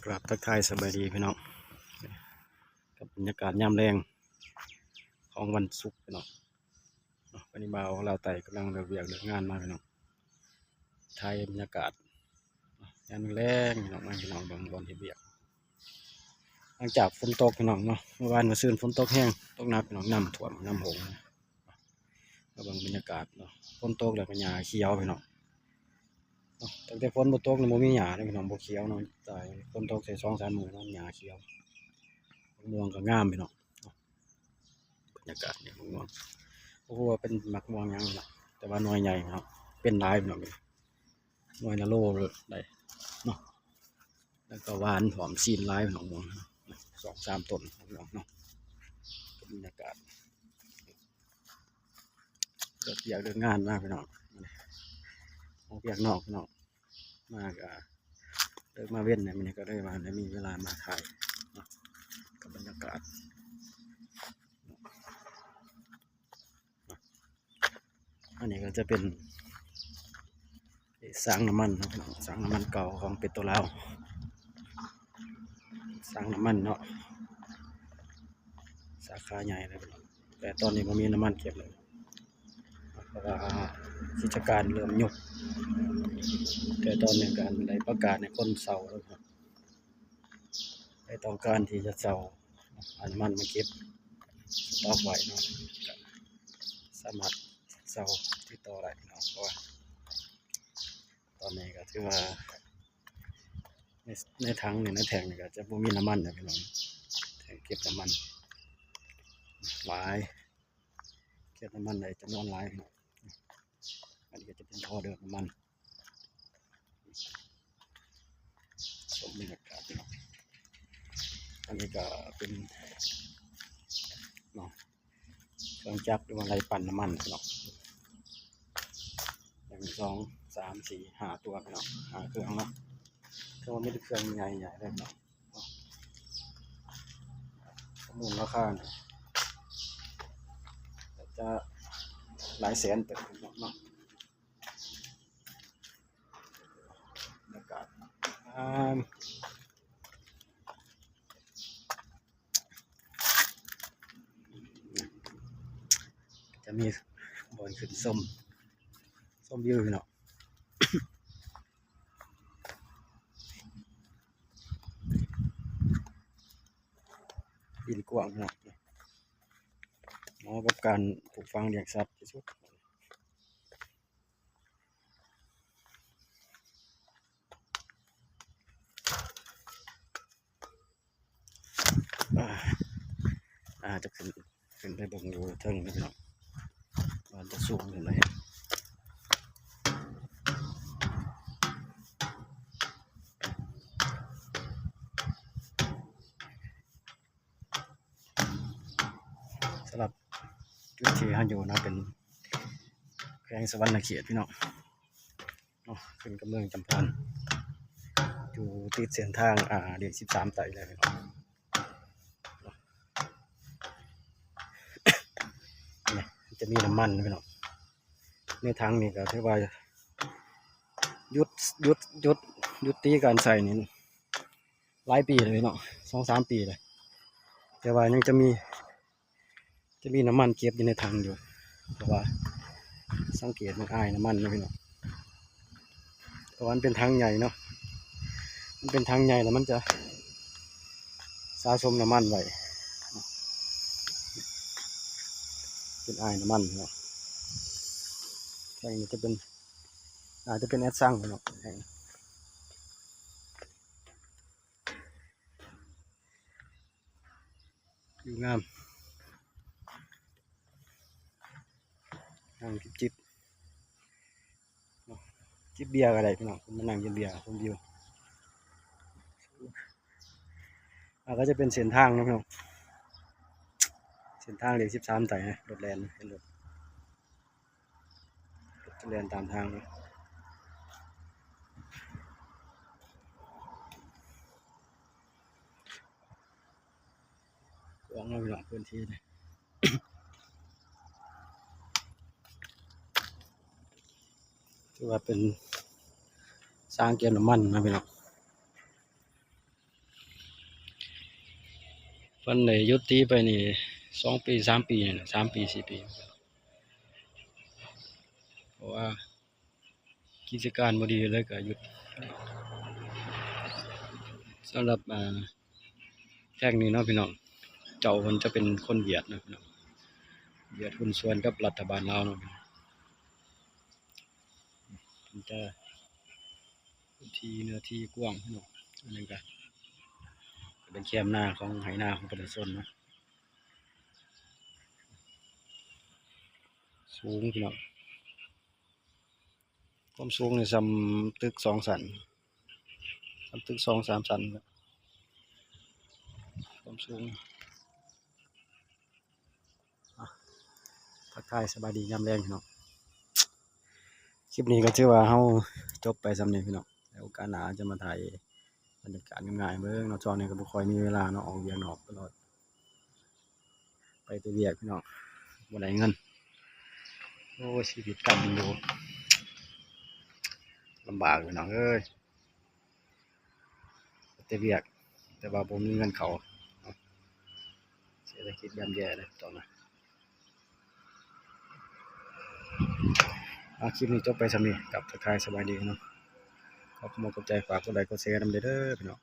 ກາບທັກທາຍສະບາຍດີພີ່ນ້ອງ ກັບບັນຍາກາດຍາມແລງຂອງວັນສຸກພີ່ນ້ອງເນາະ. ວັນນີ້ບ່າວລາວໃຕ້ກຳລັງເລີກວຽກເລີກງານມາພີ່ນ້ອງ ຖ່າຍບັນຍາກາດຍາມແລງພີ່ນ້ອງ ມາໃຫ້ພີ່ນ້ອງເບິ່ງບ່ອນເຮັດວຽກ ຫຼັງຈາກຝົນຕົກພີ່ນ້ອງເນາະ. ເມື່ອວານມື້ຊືນຝົນຕົກແຮງ ຕົກໜັກພີ່ນ້ອງ ນ້ຳຖ້ວມ ນ້ຳຫົງ. ມາເບິ່ງບັນຍາກາດເນາະ ຝົນຕົກແລ້ວກໍຫຍ້າຂຽວພີ່ນ້ອງເນາະ. ຕັ້ງແຕ່ຝົນບໍ່ຕົກນີ້ບໍ່ມີຫຍ້າເດ້ພີ່ນ້ອງ ບໍ່ຂຽວເນາະ. ແຕ່ຝົນຕົກໃສ່ສອງສາມມື້ເນາະ ຫຍ້າຂຽວ ໝາກມ່ວງກໍງາມພີ່ນ້ອງເນາະ. ບັນຍາກາດນີ້ໝາກມ່ວງ ບໍ່ຮູ້ວ່າເປັນໝາກມ່ວງຫຍັງເນາະ ແຕ່ວ່າໜ່ວຍໃຫຍ່ເນາະ ເປັນຫຼາຍພີ່ນ້ອງ ໜ່ວຍລະໂລໄດ້ເນາະ. ແລ້ວກໍຫວານ ຫອມ ຊີ້ນຫຼາຍພີ່ນ້ອງ ມ່ວງ ສອງສາມຕົ້ນພີ່ນ້ອງເນາະ. ບັນຍາກາດ ເລີກວຽກເລີກງານມາພີ່ນ້ອງ ອອກວຽກນອກພີ່ນ້ອງ ມາກໍເລີກມາເວັນແດ່ ມື້ນີ້ກໍເລີຍວ່າໄດ້ມີເວລາມາຖ່າຍເນາະ ກັບບັນຍາກາດ. ອັນນີ້ກໍຈະເປັນສາງນ້ຳມັນເນາະ ສາງນ້ຳມັນເກົ່າຂອງເປໂຕລາວ ສາງນ້ຳມັນເນາະ ສາຂາໃຫຍ່ເລີຍພີ່ນ້ອງ. ແຕ່ຕອນນີ້ບໍ່ມີນ້ຳມັນເກັບເລີຍ ເພາະວ່າກິດຈະການເລີ່ມຢຸດ ແຕ່ຕອນນີ້ກໍໄດ້ປະກາດໃຫ້ຄົນເຊົ່າແລ້ວເນາະ ໃຜຕ້ອງການທີ່ຈະເຊົ່ານ້ຳມັນມາເກັບສະຕັອກໄວ້ເນາະ ກໍສາມາດເຊົ່າຕິດຕໍ່ໄດ້ເນາະ. ເພາະວ່າຕອນນີ້ກໍຖືວ່າ ໃນ ໃນຖັງນີ້ ໃນແທ້ງນີ້ກໍຈະບໍ່ມີນ້ຳມັນແລ້ວພີ່ນ້ອງ ແທ້ງເກັບນ້ຳມັນຫຼາຍ ເກັບນ້ຳມັນໄດ້ຈຳນວນຫຼາຍພີ່ນ້ອງ. ອັນນີ້ກໍຈະເປັນທໍ່ເດີນນ້ຳມັນ ຊົມບັນຍາກາດພີ່ນ້ອງ. ອັນນີ້ກໍເປັນເນາະ ເຄື່ອງຈັກ ຫຼືວ່າໄລ່ປັ່ນນ້ຳມັນເນາະ ໜຶ່ງ ສອງ ສາມ ສີ່ ຫ້າ ຕົວເນາະ ຫ້າເຄື່ອງເນາະ. ເຄື່ອງມີແຕ່ເຄື່ອງໃຫຍ່ໆເລີຍເນາະ ປະມູນລາຄານີ້ອາດຈະຫຼາຍແສນເຕີບເນາະ. ບັນຍາກາດງາມ ຈະມີບ່ອນຂຶ້ນຊົມ ຊົມວິວເນາະ ດິນກວ້າງເນາະ ເໝາະກັບການປູກຝັງລ້ຽງສັດທີ່ສຸດ. ອາ ອາດຈະຂຶ້ນ ຂຶ້ນໄປເບິ່ງຢູ່ເທິງນີ້ພີ່ນ້ອງ ວ່າຈະສູງເທົ່າໃດ. ສຳລັບຈຸດທີ່ເຮົາຢູ່ນະ ເປັນແຂວງສະຫວັນນະເຂດພີ່ນ້ອງເນາະ ຂຶ້ນກັບເມືອງຈຳພອນ ຢູ່ຕິດເສັ້ນທາງ ອາ ເລກສິບສາມໃຕ້ເລີຍພີ່ນ້ອງ. ນີ້ຈະມີນ້ຳມັນພີ່ນ້ອງ ໃນຖັງນີ້ກໍຖືວ່າຢຸດ ຢຸດ ຢຸດ ຢຸດຕິການໃຊ້ນີ້ ຫຼາຍປີແລ້ວເນາະ ສອງສາມປີແລ້ວ ແຕ່ວ່າຍັງຈະມີ ຈະມີນ້ຳມັນເກັບຢູ່ໃນຖັງຢູ່ ເພາະວ່າສັງເກດມັນອາຍນ້ຳມັນເນາະພີ່ນ້ອງ ເພາະວ່າມັນເປັນຖັງໃຫຍ່ເນາະ ມັນເປັນຖັງໃຫຍ່ແລ້ວມັນຈະສະສົມນ້ຳມັນໄວ້ ເປັນອາຍນ້ຳມັນເນາະ. ແທ້ງນີ້ຈະເປັນ ອາດຈະເປັນແອັດຊັງເນາະ ແທ້ງ ວິວງາມ ນັ່ງຈິບໆ ຈິບເບຍກໍໄດ້ພີ່ນ້ອງ ມານັ່ງກິນເບຍຊົມວິວ. ອາ ກໍຈະເປັນເສັ້ນທາງເນາະພີ່ນ້ອງ ເສັ້ນທາງເລກສິບສາມໃຕ້ນະ ລົດແລ່ນ ເຫັນລົດ ລົດຈະແລ່ນຕາມທາງເນາະ. ກວ້າງເນາະພີ່ນ້ອງ ພື້ນທີ່ນີ້ ຖືວ່າເປັນສາງເກັບນ້ຳມັນນະພີ່ນ້ອງ. ປັນໄດ້ຢຸດຕີໄປນີ້ສອງປີສາມປີນີ້ແຫຼະ ສາມປີສີ່ປີ ເພາະວ່າກິດຈະການບໍ່ດີເລີຍກໍຢຸດ. ສຳລັບ ອ່າ ແທງນີ້ເນາະພີ່ນ້ອງ ເຈົ້າເພິ່ນຈະເປັນຄົນຫວຽດເນາະພີ່ນ້ອງ ຫວຽດຫຸ້ນສ່ວນກັບລັດຖະບານລາວເນາະ ເພິ່ນຈະ ພື້ນທີ່ເນື້ອທີ່ກວ້າງເນາະ. ອັນນັ້ນກະເປັນແຄມນາຂອງໄຮ່ນາຂອງປະຊາຊົນເນາະ. ສູງພີ່ນ້ອງ ຄວາມສູງນີ້ສ່ຳຕຶກສອງຊັ້ນ ສ່ຳຕຶກສອງສາມຊັ້ນ ຄວາມສູງ. ອ່ະ ທັກທາຍສະບາຍດີຍາມແລງພີ່ນ້ອງ. ຄລິບນີ້ກໍຖືວ່າເຮົາຈົບໄປສ່ຳນີ້ພີ່ນ້ອງ ແລ້ວໂອກາດໜ້າຈະມາຖ່າຍບັນຍາກາດງາມໆໃຫ້ເບິ່ງເນາະ. ຊ່ວງນີ້ກໍບໍ່ຄ່ອຍມີເວລາເນາະ ອອກວຽກນອກຕະຫຼອດ ໄປແຕ່ວຽກພີ່ນ້ອງ ບໍ່ໄດ້ເງິນ. ໂອ້ຍ ຊີວິດການເປັນຢູ່ລຳບາກພີ່ນ້ອງເອີຍ. ແຕ່ວຽກ ແຕ່ວ່າບໍ່ມີເງິນເຂົ້າເນາະ ເສດຖະກິດຍ່ຳແຍ່ເດ້ຕອນນີ້. ເອົາ ຄລິບນີ້ຈົບໄປສ່ຳນີ້ ກັບທັກທາຍສະບາຍດີເນາະ. ຂອບຄຸນຂອບໃຈ ຝາກກົດໄລກົດແຊນຳເດີພີ່ນ້ອງ.